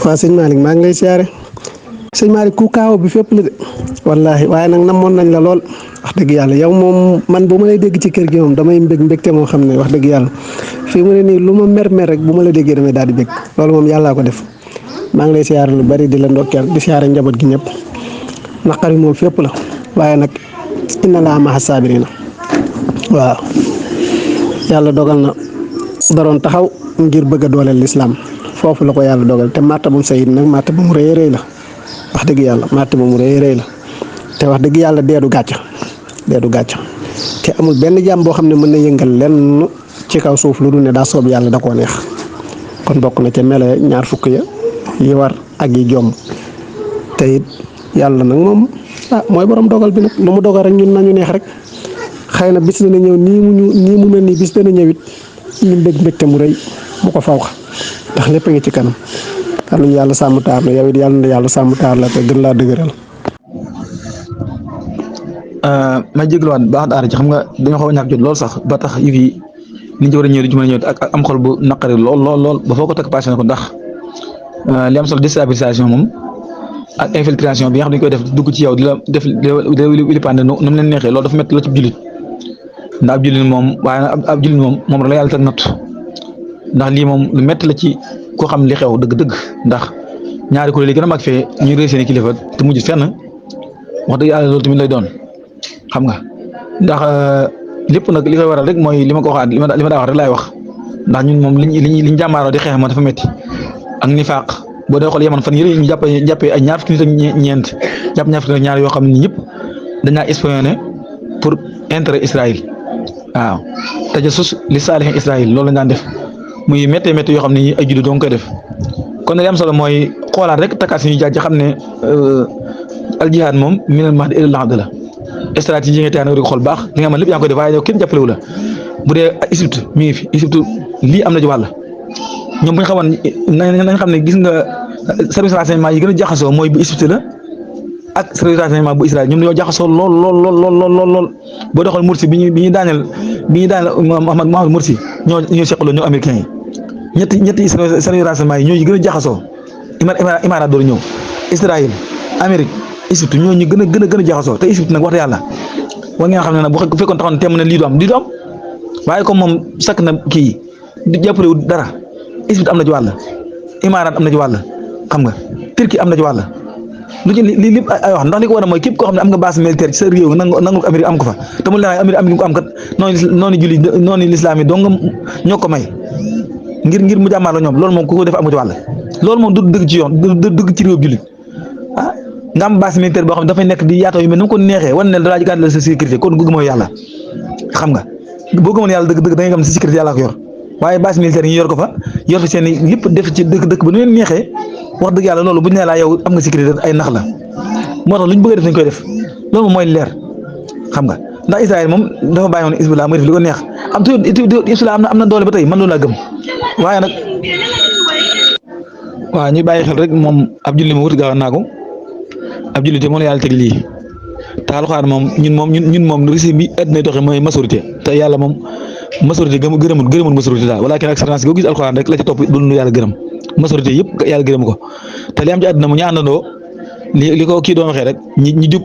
waa sëñ Malick maa ngi lay siyaare sëñ Malick ku kaaw bi fépp la de wallaahi waaye nag namoon nañ la lool wax dëgg yàlla yow moom man bu ma lay dégg ci kër gi moom damay mbégte moo xam ne wax dëgg yàlla fii mu ne nii lu ma mer rek bu ma la déggee damay daal di bég loolu moom yàllaa ko def maa ngi lay siyaare lu bari di la ndokkeel di siyaare njaboot gi ñëpp naqar yi moom fépp la waaye nag inna laa maxa saabiriina waaw yàlla dogal na daroon taxaw ngir bëgg a dooleel lislaam foofu la ko yàlla dogal te matta bu sayid nag matta bu mu rëy rëy la wax dëgg yàlla matta bu mu rëy rëy la te wax dëgg yàlla deedu gàcc te amul benn jàmm boo xam ne mën na yëngal lenn ci kaw suuf lu dul ne daa soob yàlla da koo neex kon bokk na ca melo ñaar fukk ya yi war ak yi jomb te it yàlla nag moom mooy borom dogal bi nag lu mu dogal rek ñun nañu neex rek xëy na bis dana ñëw nii mu mel nii bis dana ñëwit ñu mbégte mu rëy mu ko faw ndax lépp a ngi ci kanam yàlla ñu yàlla sàmm taar la yow it yàlla na yàlla sàmm taar la te gën laa dëgëral. ma jégluwaat baax daara ci xam nga dañoo xaw a ñàkk jot lool sax ba tax yëf yi ni ñu ci war a ñëw di ci mën a ñëw ak am xol bu naqari lool ba foo ko takk passé na ko ndax li am solo déstabilisation moom ak infiltration bi nga xam ne dañ koy def dugg ci yow di la def di la wilipande nu mu leen neexee loolu dafa métti la ci jullit ndax ab jullit moom waaye nag ab jullit moom rek la yàlla teg natt ndax lii moom lu métti la ci koo xam li xew dëgg-dëgg ndax ñaari kuréel yi gën a mag fee ñu réy seen kilifa te mujj fenn wax dëgg yàlla loolu tamit lay doon xam nga ndax lépp nag li koy waral rek mooy li ma ko waxaat li ma daa wax rek laay wax ndax ñun moom liñ jàmmaaroo di xeex ma dafa métti ak nifaaq boo dee xool yaman fan yële ñu jàppee ay ñaar fukki nit ak ñeent jàpp ñaar fukki nit ak ñaar yoo xam ne ñëpp dañaa espionné pour intérêt Israël waaw tajassus li saalihin Israël loolu lañ daan def muy méttee yoo xam ne ay jullit doo koy def kon li am solo mooy xoolaat rek takkaat suñu jaaj xam ne al jihaad moom minal mahdi ilal lahd la stratégie yi nga teel a xool baax li nga xam ne lépp yaa ngi koy def waaye yow kenn jàppale wu la bu dee Égypte mi ngi fi Égypte lii am na ci wàll ñoom bu ñu xamoon nañ xam ne gis nga service renseignement yi gën a jaxasoo mooy bu Égypte la ak service renseignement bu Israël ñoom dañoo jaxasoo lool boo doxal Morsi bi ñuy daaneel Mohamed Morsi ñoo seqaloo ñoo américains yi ñetti service renseignement yi ñoo gën a jaxasoo Imaaraat doon ñëw Israël Amérique Égypte ñoo ñu gën a jaxasoo te Égypte nag wax dëgg yàlla war ngeen xam ne nag bu fekkoon taxoon teem na lii du am waaye comme moom sakk na kii di jàppale wu dara Égypte am na ci wàll Imaaraat am na ci wàll xam nga Turquie am na ci wàll lu ci li lépp ay wax ndax li ko war a mooy képp koo xam ne am nga base militaire ci sa réew nangu ko Amérique am ko fa te mu la Amérique ko am kat noonu lislaam yi dong ñoo ko may ngir mu jàmmaarloo ñoom loolu moom ku ko def amu ci wàll loolu moom du dëgg ci yoon du dëgg ci réew jullit nga am base militaire boo xam ne dafay nekk di yaatoo yu mel ni mu ko neexee wan ne dalaa gàddu la sa sécurité kon gëmoo yàlla xam nga boo gëmoon yàlla dëgg da ngay xam ne sa sécurité yàlla ko yor waaye base militaire yi yor ko fa yor fi seen i lépp def ci dëkk ba nu leen neexee wax dëgg yàlla loolu bu ñu nee laa yow am nga sécurité ay nax la moo tax lu ñu bëgg a def dañ koy def loolu moom mooy leer xam nga ndax Israël moom dafa bàyyi woon Hezbollah muy def li ko neex am te Hezbollah am na doole ba tey man loolu laa gëm waaye nag waaw ñuy bàyyi xel rek moom ab julli ma wuti gaaw naa ko ab julli te moom la yàlla teg lii te alxuraan moom ñun moom régime bi àddina doxee mooy majorité te yàlla moom majorité gërëmul majorité daal wala kenn excellence goo gis alxuraan rek la ci topp du nu yàlla gërëm majorité yëpp yàlla gërëm ko te li am ci àddina mu ñu àndandoo li ko kii doon waxee rek ñi jub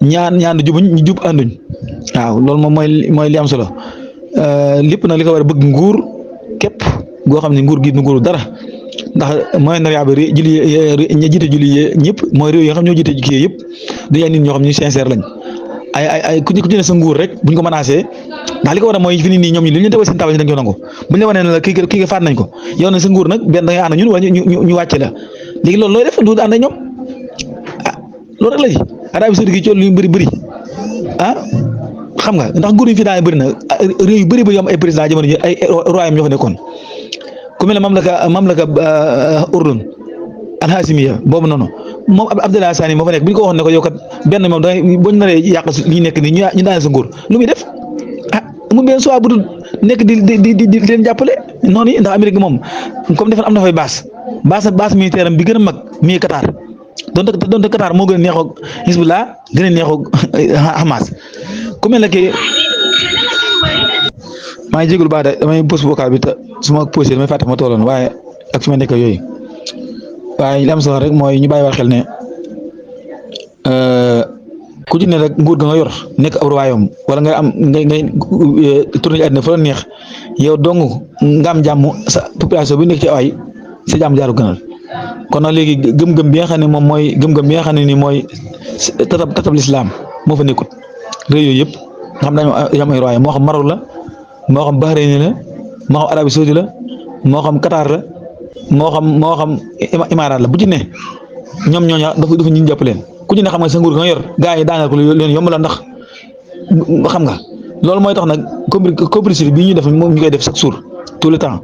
ñaan jubuñ ñi jub ànduñ waaw loolu moom mooy li am solo lépp nag li ko war a bëgg nguur képp goo xam ne nguur gi du nguuru dara ndax mooy nar yaa bëri ñi jiite julli ñëpp mooy réew yi nga xam ñoo jiite kii yëpp dañuy ay nit ñoo xam ñu sincère lañ ay ku ci ne sa nguur rek buñ ko menacé ndax li ko war a mooy fi nii ñoom ñi li ñu teewal seen taabal ci dañ ko nangu buñ la wanee ne la kii faat nañ ko yow na sa nguur nag benn da ngay ànd ñun wala ñu wàcce la léegi loolu looy def du ànd ak ñoom loolu rek la ci Arabie Saoudite gi cool yu bëri xam nga ndax nguur yi fi daan bëri na réew yu bëri yu am ay président jamono ji ay royaume ñoo fa nekkoon ku mel ne mamlaka Urdun al-Hasimiya boobu noonu moom Abdallah Sani moo fa nekk bu ñu ko waxoon ne ko yow kat benn moom da ngay boo ñu naree yàq li nekk nii ñu daane sa nguur lu muy def mu benn soit bu dul nekk di leen jàppale noonu yi ndax Amérique moom comme defoon am na fay base militaire am bi gën a mag mi Qatar donte Qatar moo gën a neexoo Hezbollah gën a neexoo Hamas ku mel ne que maa ngi jégalu baax de damay pose vocal bi te su ma posé damay fàtte ma tolloon waaye ak fi ma nekk yooyu waaye li am solo rek mooy ñu bàyyi war xel ne ku ci ne rek nguur ga nga yor nekk ab royaume wala nga am ngay tourné àddina fa la neex yow dong nga am jàmm sa population bi nekk ci ay sa jàmm jaaru gënal kon nag léegi gëm-gëm bi nga xam ne moom mooy gëm-gëm bi nga xam ne ni mooy tatab lislaam moo fa nekkut réew yooyu yëpp nga xam dañoo am ay royaume moo xam Maroc la moo xam Bahreïn la moo xam Arabie Saoudite la moo xam Qatar la moo xam Imaaraat la bu ci ne ñoom ñooña dafa ñu jàpp leen ku ci ne xam nga sa nguur nga yor gaa yi daanaka leen yomb la ndax xam nga loolu mooy tax nag complicité bii ñu def moom ñu koy def chaque jour tout le temps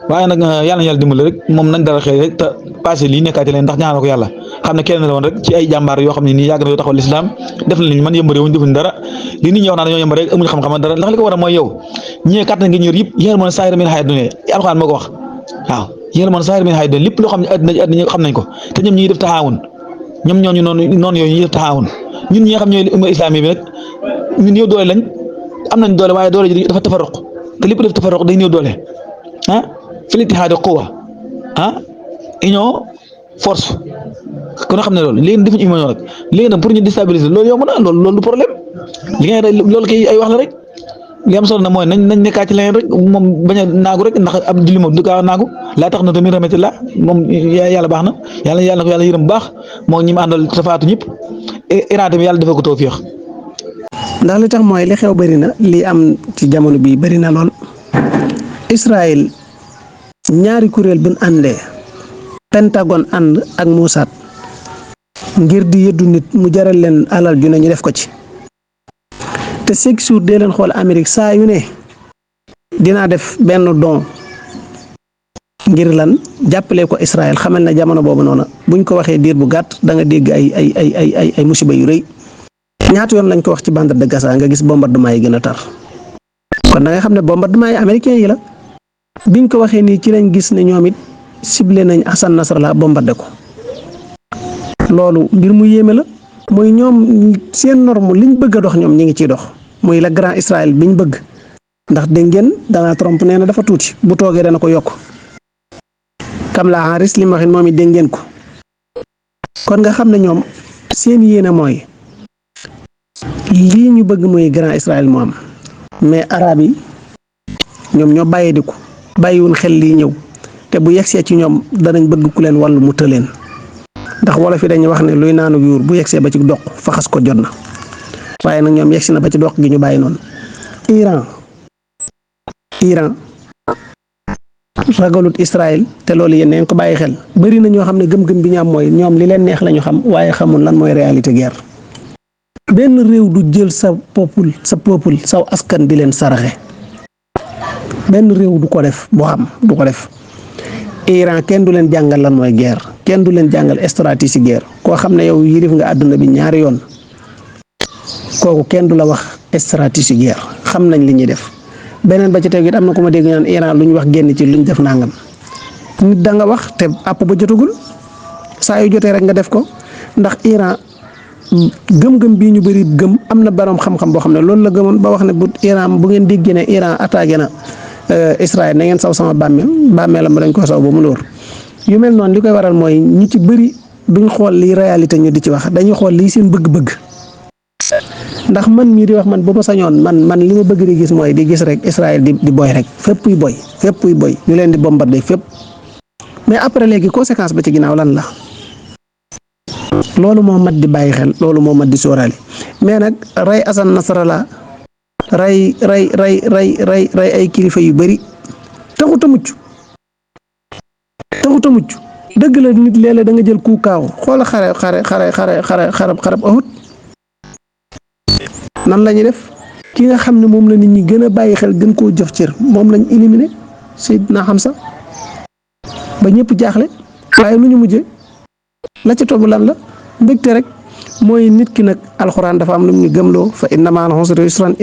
waaye nag yàlla na yàlla dimbali rek moom nañ dara xëy rek te passé lii nekkaati leen ndax ñaanal ko yàlla xam ne kenn la woon rek ci ay jàmbaar yoo xam ne nii yàgg na yoo taxawal lislaam def na li man yëmbare wuñ defuñ dara li nit ñi wax naa dañoo yëmbare rek amuñ xam-xam dara ndax li ko war a mooy yow ñëwee kàttan nga ñor yëpp yéen mën a saayir min xayat dunya alxuraan moo ko wax waaw yéen mën a saayir min xayat dunya lépp loo xam ne àddina xam nañ ko te ñoom ñi ngi def taxaawun ñoom ñooñu noonu yooyu ñuy def taxaawun ñun ñi nga xam ñooy umma islami bi nag ñun néew doole lañ am nañ doole waaye doole ji dafa tafarruq te lépp def tafarruq day néew doole ah fil ittihaadi quwwa union force kon xam ne loolu léegi defuñu union rek léegi nag pour ñu déstabiliser loolu yomb na loolu du problème li ngay loolu kay ay wax la rek li am solo na mooy nañ nekkaat ci leneen rek moom bañ a naagu rek ndax ab julli moom du kaa naagu laa tax na tamit rahmatillah moom yàlla baax na yàlla na ko yàlla yërëm bu baax moo ñi ma àndal tafaatu ñëpp Iran tamit yàlla defal ko tawfiix. ndax li tax mooy li xew bëri na li am ci jamono bii bëri na lool Israël ñaari kuréel buñ àndee Pentagone ànd ak Mossad ngir di yëddu nit mu jaral leen alal ju ne ñu def ko ci te chaque jour dee leen xool Amérique saa yu ne dinaa def benn don ngir lan jàppale ko Israël xamal na jamono boobu noonu buñ ko waxee diir bu gàtt da nga dégg ay musiba yu rëy ñaata yoon lañ ko wax ci bande de Gaza nga gis bombardement yi gën a tar kon da nga xam ne bombardement yi américain yi la biñ ko waxee nii ci lañ gis ne ñoom it ciblé nañ Hassan Nasrallah bombardé ko loolu mbir mu yéeme la mooy ñoom seen norme liñ bëgg a dox ñoom ñi ngi ciy dox muy la grand Israël biñ bëgg ndax dégg ngeen Donald Trump nee na dafa tuuti bu toogee dana ko yokk Kamala Harris li mu waxee moom it dégg ngeen ko kon nga xam ne ñoom seen yéene mooy lii ñu bëgg muy grand Israël moo am mais arab yi ñoom ñoo bàyyee di ko bàyyiwun xel lii ñëw te bu yegsee ci ñoom danañ bëgg ku leen wàllu mu tëleen ndax wolof yi dañuy wax ne luy naanu yuur bu yegsee ba ci doq faxas ko jot na waaye nag ñoom yegsi na ba ci doq gi ñu bàyyi noonu Iran ragalut Israël te loolu yéen neen ko bàyyi xel bari na ñoo xam ne gëm-gëm bi ñu am mooy ñoom li leen neex la ñu xam waaye xamul lan mooy réalité guerre benn réew du jël sa peuple saw askan di leen saraxe benn réew du ko def boo xam du ko def Iran kenn du leen jàngal lan mooy guerre kenn du leen jàngal stratégie guerre koo xam ne yow yilif nga àdduna bi ñaari yoon kooku kenn du la wax stratégie guerre xam nañ li ñuy def beneen ba ci tegu it am na ku ma dégg naan Iran lu ñu wax génn ci lu ñu def nangam nit da nga wax te àpp ba jotagul saa yu jotee rek nga def ko ndax Iran gëm-gëm bii ñu bëri gëm am na borom xam-xam boo xam ne loolu la gëmoon ba wax ne bu Iran bu ngeen déggee ne Iran attaqué na Israël na ngeen saw sama bàmmeelam ba dañ ko saw ba mu lóor yu mel noonu li koy waral mooy ñu ci bëri duñ xool lii réalité ñu di ci wax dañuy xool lii seen bëgg-bëgg ndax man mii di wax man bu ma sañoon man li ma bëgg di gis mooy di gis rek Israël di boy rek fépp puy boy ñu leen di bombarder fépp mais après léegi conséquence ba ci ginnaaw lan la loolu moo mat di bàyyi xel loolu moo mat di sóoraale mais nag rey Hassan Nasrallah rey ay kilifa yu bëri taxut a mucc dëgg la nit léeg-léeg da nga jël ku kaaw xoola xarab Uhud nan la ñuy def ki nga xam ne moom la nit ñi gën a bàyyi xel gën koo jox cër moom lañ éliminé Seydina Hamza ba ñëpp jaaxle waaye nu ñu mujjee la ca toog lan la mbégte rek mooy nit ki nag alxuraan dafa am lu ñu gëmloo fa inna ma'al usri yusran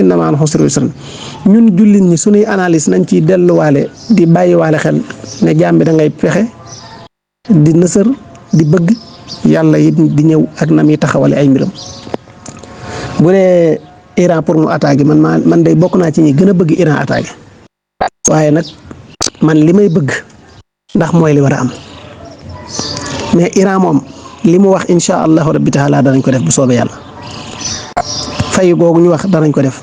ñun jullit ñi suñuy analyse nañ ciy delluwaale di bàyyiwaale xel ne jaam bi da ngay fexe di nësër di bëgg yàlla it di ñëw ak na muy taxawale ay mbiram bu dee Iran pour mu attaqué man day bokk naa ci ñi gën a bëgg Iran attaqué waaye nag man li may bëgg ndax mooy li war a am mais Iran moom li mu wax incha allahu rabbi taala danañ ko def bu soobee yàlla fay googu ñu wax danañ ko def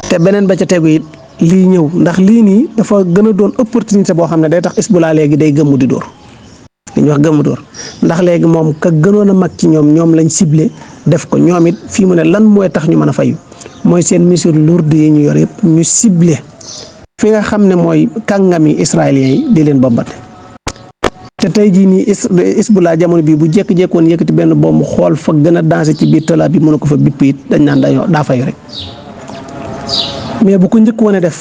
te beneen ba ca tegu it lii ñëw ndax lii nii dafa gën a doon opportunité boo xam ne day tax Hizbullah léegi day gëmmu di dóor li ñuy wax gëmmu dóor ndax léegi moom ka gënoon a mag ci ñoom lañ ciblé def ko ñoom it fii mu ne lan mooy tax ñu mën a fayu mooy seen mesure lourde yi ñu yor yëpp ñu ciblé fi nga xam ne mooy kàngami israéliens yi di leen bombate te tey jii nii Hizbullah jamono bii bu jékki-jékkoon yëkkati benn bomb xool fa gën a dansé ci biir Tel Aviv bi mën a ko fa bipp it dañ naan daa fayu rek mais bu ko njëkk woon a def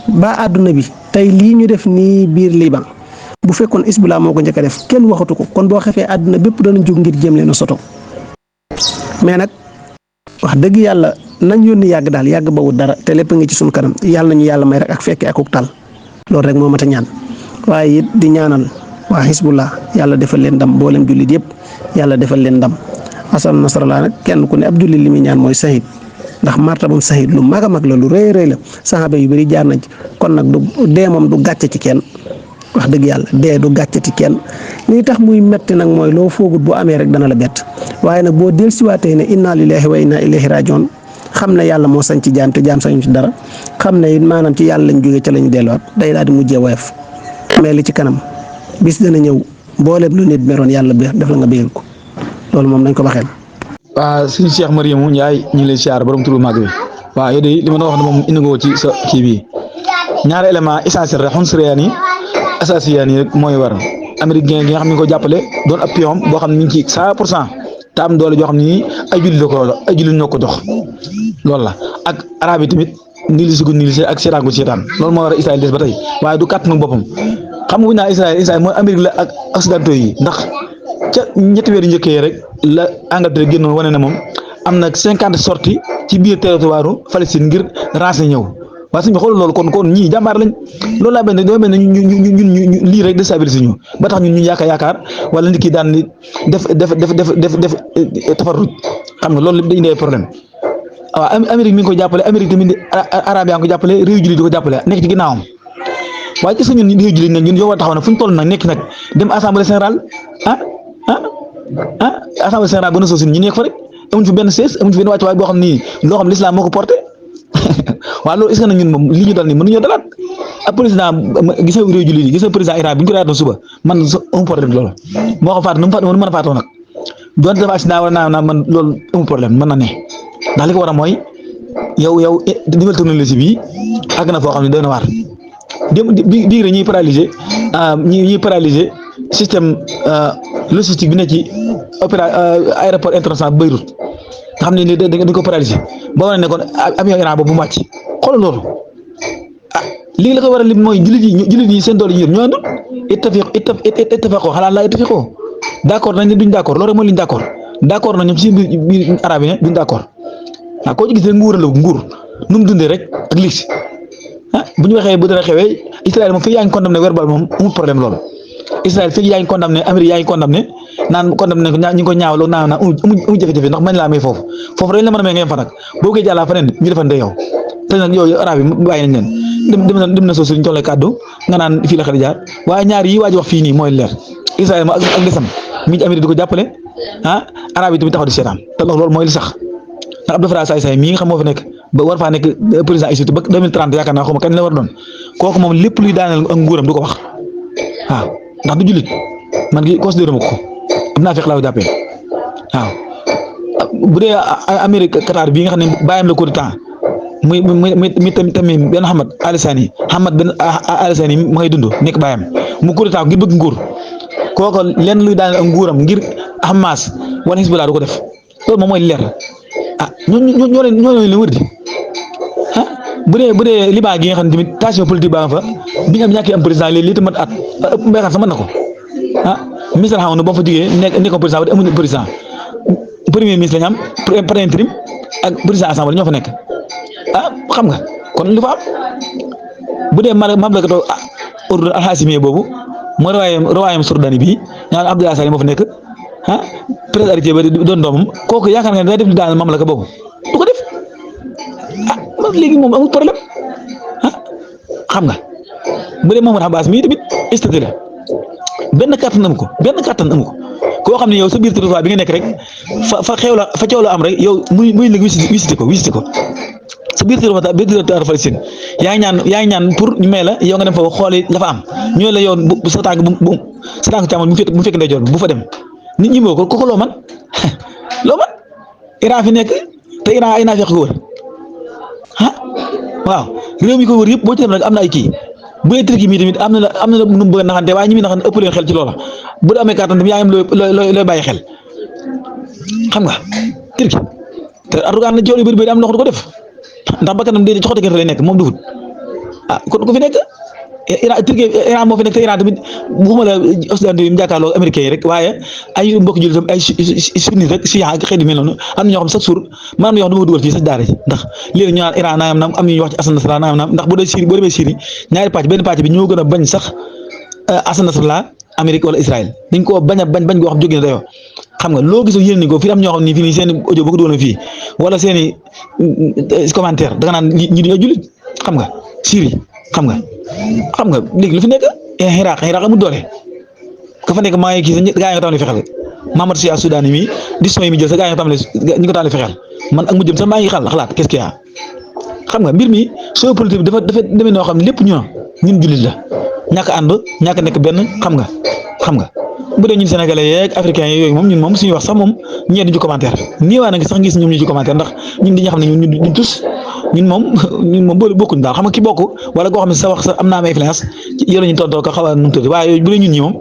ba àdduna bi tey lii ñu def nii biir Liban bu fekkoon Hizbullah moo ko njëkk a def kenn waxatu ko kon boo xefee àdduna bépp dana jóg ngir jëm leen a soto mais nag wax dëgg yàlla nañ yónni yàgg daal yàgg ba wut dara te lépp ngi ci suñu kanam yàlla nañu yàlla may rek ak fekke ak tal loolu rek moo mat a ñaan waaye it di ñaanal waa Hizbullah yàlla defal leen ndam mboolem jullit yëpp yàlla defal leen ndam asal nasrallah nag kenn ku ne ab jullit li muy ñaan mooy sahid ndax martabam sahid lu mag a mag la lu rëy rëy la saxaaba yu bëri jaar nañ ci kon nag du dee moom du gàcce ci kenn wax dëgg yàlla dee du gàcce ci kenn li tax muy metti nag mooy loo foogut bu amee rek dana la bett waaye nag boo dellusiwaatee ne inna lillahi wa inna ilayhi rajiun xam ne yàlla moo sañ ci jaam te jaam sañu ci dara xam ne it maanaam ci yàlla lañ jógee ca lañ delluwaat day daal di mujjee woyof mais li ci kanam bis dana ñëw mboolem lu nit meroon yàlla def la nga béyal ko loolu moom dañ ko baxeel. waaw suñu Cheikh Mariamou Ndiaye ñu ngi lay siyaar borom turu màgg bi waaw yow de li ma doon wax ne moom indi nga ko ci sa kii bi ñaari élément essentiel rek xunsuriyaani yi asasiyaani yi rek mooy war américain gi nga xam ne ko jàppale doon ab pion boo xam ne ñu ngi ci 100% te am doole joo xam ne ay jullit la ko ay jullit ñoo ko jox loolu la ak arab yi tamit nilisi gu nilisi ak seetaan gu seetaan loolu moo war a Israël des ba tey waaye du kàttanu boppam xam nga bu ñu naan Israël mooy Amérique la ak occidentaux yi ndax ca ñetti weer yu njëkkee rek la Angleterre génnoon wane na moom am na 50 sorties ci biir territoire Palestine ngir renseigner ñëw waaye suñu xool loolu kon ñii jàmbaar lañ loolu laa benn doo mel ne ñu lii rek déstabiliser ñu ba tax ñun ñu yaakaar wala nit ki daan def tafarruj xam nga loolu day indi ay problème waaw Amérique mi ngi ko jàppale Amérique tamit arabe yaa ngi ko jàppale réew jullit di ko jàppale nekk ci ginnaawam waaye gis nga ñun réew jullit nag ñun yow war a taxaw nag fu ñu toll nag nekk nag dem assemblée générale assemblée générale ba na soosin ñu nekk fa rek amuñ fi benn sees amuñ fi benn wàccuwaay boo xam ni loo xam l'islam moo ko porté waaw loolu est-ce que nag ñun moom li ñu dal nii mënuñoo dalaat ak président gis nga réew jullit yi gis nga président Iran bi ñu ko raatoon suba man amul problème loolu moo xam faatu nu mu mën a faatoo nag doon def accident wala naa man loolu amul problème mën na ne ndax li ko war a mooy yow nouvelle technologie bi àgg na foo xam ne doy na waar bii rek ñuy paralyser système logistique bi ne ci aéroport international Beyrouth nga xam ne dañ ko paralyser ba wane ne kon avion Iran boobu mu wàcc xoolal loolu lii la ko war a lim mooy jullit yi seen doole yi ñoo àndul ittafaqoo xalaat laa ittafiqoo d'accord nañ ne duñ d'accord loolu rek mooy liñ d'accord nañ ñoom ci biir arabe yi duñ d'accord waaw koo ci gis rek nguur nu mu dundee rek ak lii bu ñu waxee bu dara xewee Israël moom fii yaa ngi condamné verbal moom amul problème loolu Israël fii yaa ngi condamné Amérique yaa ngi condamné naan condamné ko ñu ngi ko ñaawloo naan amu jafe-jafe ndax mañ laa may foofu dañ la mën a may ngeen fa nag boo koy jàllaa feneen ñu defante yow te nag yooyu arab yi bàyyi nañ leen dem na soo suñ tollee kàddu nga naan fii la xel jaar waaye ñaar yi waa ji wax fii nii mooy leer Israël moom ak desam mi Amérique di ko jàppale arab yi tamit taxaw di seetaan te loolu mooy li sax ndax Abdou Fattah Saay mii nga xam moo fi nekk ba war faa nekk président Égypte ba 2030 yaakaar naa xaw ma kañ la war doon kooku moom lépp luy daaneel ak nguuram du ko wax waaw ndax du jullit man gi considéré ma ko am naa fekk laa ko jàppee waaw bu dee Amérique Qatar bii nga xam ne bàyyam la ko di temps muy tamit benn Hamad Al-Sani ma ngay dund nekk bàyyam mu ko di temps ngir bëgg nguur kooku lenn luy daaneel ak nguuram ngir Hamas wala Hezbollah du ko def loolu moom mooy leer ñoo leen wër di bu dee Liban gi nga xam ne tamit tension politique baa nga fa bi ñu am ñàkkee am président léegi lii tamit at ëpp mbéykat sax mën na ko ministre xam nga ba fa jógee nekkoon président ba amuñu président premier ministre la ñu am par intérim ak président assemblée ñoo fa nekk xam nga kon lu fa am bu dee mamlakatu ordre al-Hasimi boobu mooy royaume Sourdani bii nga xam ne Abdoulaye Sall moo fa nekk président héritier ba doon doomam kooku yaakaar nga ne day def li daal mamlaka boobu du ko def léegi moom amul problème xam nga bu dee Mahmoud Abbas mii tamit statut la benn kàttan amu ko koo xam ne yow sa biir territoire bi nga nekk rek fa xew la fa coow la am rek yow muy léegi visité ko sa biir territoire Palestine yaa ngi ñaan pour ñu may la yow nga dem fa xooli la fa am ñooy la yow sa tànk càmmoñ bu fekk ndeyjoor bu fa dem nit ñi moo ko loo man loo man Iran fi nekk te Iran ay naafeq ko wër waaw réew mi ko wër yëpp boo ci dem nag am na ay kii bu dee Turquie mii tamit am na nu mu bëgg a naxante waaye ñi muy naxante ëpp leen xel ci loola bu dee amee kàttan tamit yaa ngi looy bàyyi xel xam nga Turquie te Erdogan na coono yu bëri am na ko def ndax bakkanam de coxote gerte lay nekk moom dufut kon ku fi nekk Iran moo fi nekk te Iran tamit buxuma la Occidentaux yi mu jàkkaarloo américains yi rek waaye ay mbokk jullit tam ay sunnite rek si ak xëy na mel noonu am na ñoo xam chaque jour man am na ñoo xam ne ma dugal fii sax daara ji ndax léegi ñu naan Iran naam am na ñuy wax ci Hassan Nasrallah naam ndax bu dee Syrie boo demee Syrie ñaari pàcc benn pàcc bi ñoo gën a bañ sax Hassan Nasrallah Amérique wala Israël dañ koo bañ goo xam jóge na dayoo xam nga loo gis yéen ni ko fii am ñoo xam ne fii nii seen i audio boo ko dugal fii wala seen i commentaire da nga naan ñi dañoo jullit xam nga Syrie xam nga léegi lu fi nekk Iraq amul doole ka fa nekk maa ngi kii sa gaa yi nga tàmbalee fexeel Mamadou Sy Soudan mi décision yi mi jël sa gaa yi nga tàmbalee fexeel man ak mu jëm sax maa ngi xalaat qu'est-ce qu'il y a xam nga mbir mi géopolitique bi dafa demee noo xam ne lépp ñun jullit la ñàkk ànd ñàkk nekk benn xam nga bu dee ñun sénégalais yeeg africains yooyu moom ñun moom suñuy wax sax moom ñee duñu commentaire nii waa na sax gis ñoom ñu ci commentaire ndax ñun dañuy xam ne ñun tous ñun moom bokkuñ daal xam nga ki bokk wala koo xam ne sa wax sax am naa am influence yow la ñu tontoo ko xaw a nu mu tëdd waaye bu dee ñun ñi moom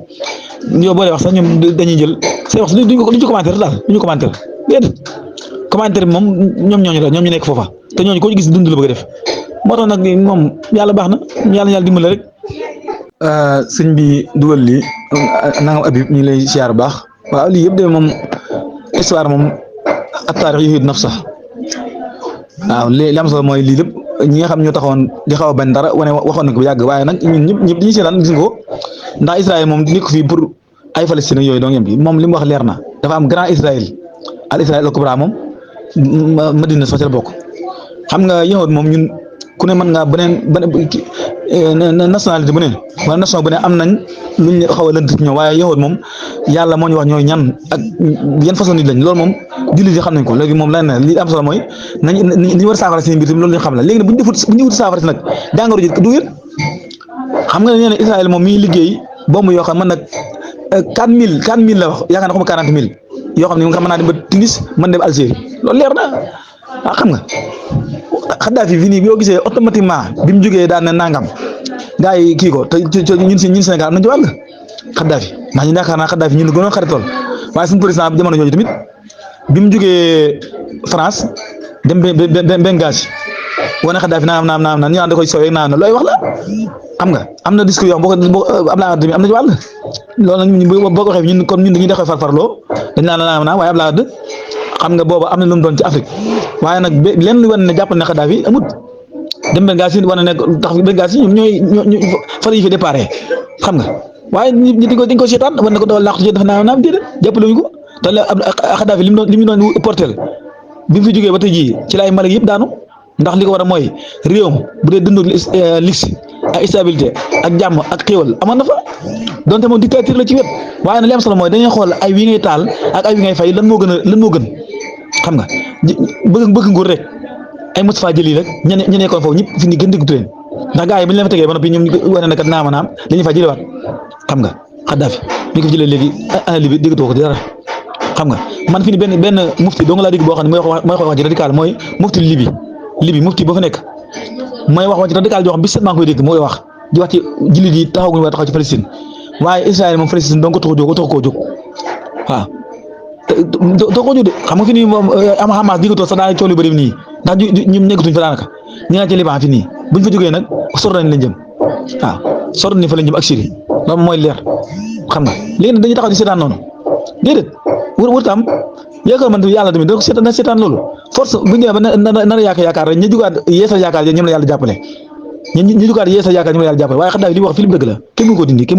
yow boo dee wax sax ñoom dañuy jël say wax duñ ci commentaire daal duñu commentaire déedéet commentaire bi moom ñoom ñu nekk foofa te ñooñu koo gis dund la bëgg a def moo tax nag moom yàlla baax na yàlla dimbale rek. sëñ bi dugal lii nangam Habib ñu ngi lay siyaar bu baax waaw lii yëpp de moom histoire moom ab taarix yuhid nafsa waaw li am solo mooy lii lépp ñi nga xam ñoo taxawoon di xaw a bañ dara waxoon nañ ko bu yàgg waaye nag ñun ñëpp dañuy seetaan gis nga ko ndax Israël moom nekk fii pour ay Palestine yooyu donc yem bi moom li mu wax leer na dafa am grand Israël al Israël al kubra moom Madina sax ci la bokk xam nga yahud moom ñun ku ne mën ngaa nationalité bu ne wala nation bu ne am nañ luñ xaw a lënt ci ñoom waaye yahud moom yàlla moo ñu wax ñooy ñan ak yan façon nit lañ loolu moom jullit yi xam nañ ko léegi moom lan na li am solo mooy ni war a saafara seen mbir tamit loolu lañ xam la léegi nag bu ñu wut saafara si nag jàngoro ji du wér xam nga nee na Israël moom mi liggéey bomb yoo xam man nag 4000 la wax yaakaar na ko 40 000 yoo xam ne mën naa dem ba Tunis mën dem Algérie loolu leer na xam nga Kadhafi fii nii boo gisee automatiquement bi mu jógee daan na nangam gars yi kii ko te ñun Sénégal am nañu ci wàll Kadhafi ndax ñu yaakaar naa Kadhafi ñun gënoon xaritool waaye suñu président bi jamono jooju tamit bi mu jógee France dem Benghazi wane Kadhafi naam ñu naan da koy sowee naan looy wax la xam nga am na discours yoo xam boo Abdoulaye Wade am na ci wàll loolu nag boo ko waxee ñun comme ñun dañuy def farfarloo dañ naan waaye Abdoulaye Wade xam nga booba am na lu mu doon ci Afrique waaye nag lenn lu wane ne jàppal ne Kadhafi amut dem Benghazi wane ne tax Benghazi ñoom ñooy fa yi fi déparé xam nga waaye ñi dañ ko seetaan wane ne ko doon làqu ci def naam déedéet jàppale wuñ ko te Kadhafi li mu doon portel bi mu fi jógee ba tey jii ci laay Mali yëpp daanu ndax li ko war a mooy réewam bu dee dund lix ak stabilité ak jàmm ak xéewal amoon na fa donte moom dictature la ci wet waaye nag li am solo mooy dañuy xool ay wi ngay taal ak ay wi ngay fay lan moo gën xam nga bëgg nguur rek ay Moustapha Jëli rek ña nekkoon foofu ñëpp fi ni gën déggutu leen ndax gars yi bu ñu leen fa tegee ba noppi ñoom ñu wane ne kat naam dañuy fa jëlewaat xam nga Kadhafi bi ko jëlee léegi année bi déggatoo ko dara xam nga man fi ni benn mufti doo nga laa dégg boo xam ne mooy wax ci radical mooy mufti Libi mufti boo fa nekk mooy wax ci radical joo xam bi set maa ngi koy dégg mooy wax di wax ci jullit yi taxaw ci Palestine waaye Israël moom Palestine doo ko tax koo jóg waaw doo ko jóg de xam nga fi nii moom am Hamas di nga toog sax daanaka coono yu bëri nii ndax ñun nekkatuñ fa daanaka ñu naan ci Liban fi nii buñ fa jógee nag sori nañ lañ jëm waaw sori nañ fa lañ jëm ak Syrie loolu mooy leer xam nga léegi nag dañuy taxaw di seetaan noonu déedéet wër tam yaakaar man yàlla tamit da seetaan loolu force bu ñu ba nar a yaakaar rek ñu jugaat yeesal yaakaar ñoom la yàlla jàppale ñu jugaat yeesal yaakaar ñoom la yàlla jàppale waaye Kadhafi li mu wax fi mu dëgg la kenn mënu ko dindi kenn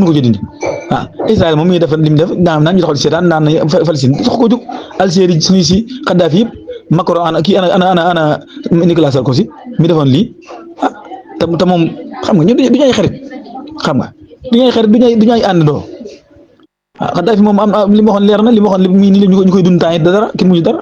mënu ko dindi ah Israël moom mi ngi def li mu def naan ñu taxaw di seetaan naan nañ Palestine sox ko jóg Algérie suñu si Kadhafi yëpp Macron ana Nicolas Sarkozy mi defoon lii ah te moom xam nga ñun duñu ay xarit xam nga du ñuy xarit du ñuy àndandoo Xadaafi moom am li ma waxoon leer na li ma waxoon nii la ñu koy dund temps it dara kenn mujj dara